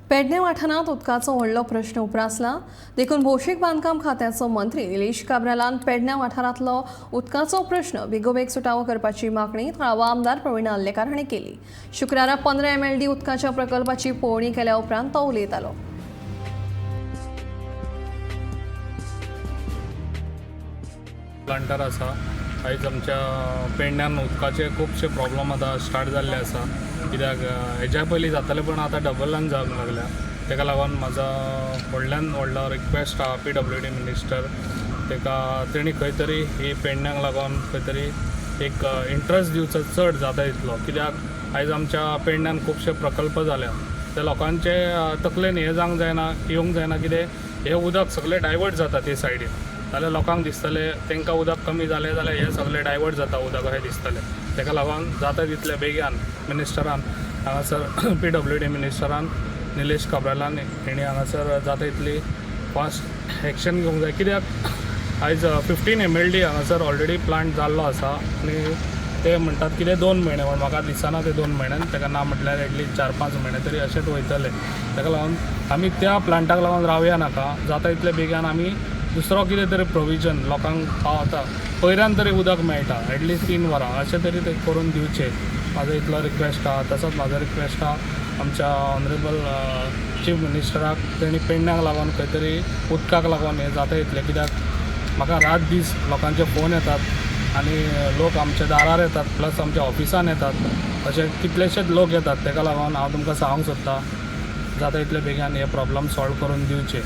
पेडणे वाठारांत उदकाचो व्हडलो प्रश्न उप्रासला देखून भौशीक बांदकाम खात्याचो मंत्री निलेश काब्रालान पेडण्या वाठारांतलो उदकाचो प्रश्न बेगोबेग सुटावो करपाची मागणी थळावो आमदार प्रवीण आर्लेकार हांणी केली. शुक्रारा 15 MLD उदकाच्या प्रकल्पाची पळोवणी केल्या उपरांत तो उलयतालो. प्लांटर आसा. आयज आमच्या पेडण्यान उदकाचे खुबशे प्रॉब्लम आतां स्टार्ट जाल्ले आसा, कित्याक हेज्या पयलीं जाताले पण आतां डबलान जावंक लागल्या. तेका लागून म्हाजो व्हडल्यान व्हडलो रिक्वेस्ट आहा PWD minister तेका, तेणी खंय तरी ही पेडण्याक लागून खंय तरी एक इंट्रस्ट दिवचो चड जाता तितलो, कित्याक आयज आमच्या पेडण्यान खुबशे प्रकल्प जाल्या. ते लोकांचे तकलेन हें जावंक जायना, येवंक जायना कितें हें उदक सगळें डायवर्ट जाता ते सायडीन, जाल्यार लोकांक दिसतलें तांकां उदक कमी जालें जाल्यार हें सगळें डायवर्ट जाता उदक अशें दिसतलें. तेका लागून जाता तितले बेगीन मिनिस्टरान हांगासर PWD मिनिस्टरान निलेश काब्रालान हेणी हांगासर जाता तितली फास्ट एक्शन घेवंक जाय, कित्याक आयज 15 MLD हांगासर ऑलरेडी प्लांट जाल्लो आसा आनी ते म्हणटात कितें 2 म्हयने, पूण म्हाका दिसना ते 2 म्हयन्यान, ताका ना म्हटल्यार एटलिस्ट 4-5 म्हयने तरी अशेंच वयतले. ताका लागून आमी त्या प्लांटाक लागून रावया नाका, जाता तितले बेगीन आमी दुसरो कितें तरी प्रोविजन लोकांक पावता पयऱ्यान तरी उदक मेळटा एटलिस्ट 3 वरां अशें तरी ते करून दिवचें, म्हाजो इतलो रिक्वेस्ट आहा. तसोच म्हाजो रिक्वेस्ट आहा आमच्या ऑनरेबल चीफ मिनिस्टराक, तेणी पेडण्याक लागून खंय तरी उदकाक लागून हें जाता तितलें, कित्याक म्हाका रात दीस लोकांचे फोन येतात आनी लोक आमच्या दारार येतात, प्लस आमच्या ऑफिसान येतात, अशे कितलेशेच लोक येतात. तेका लागून हांव तुमकां सांगूंक सोदता जाता तितले बेगीन हे प्रॉब्लम सॉल्व करून दिवचे.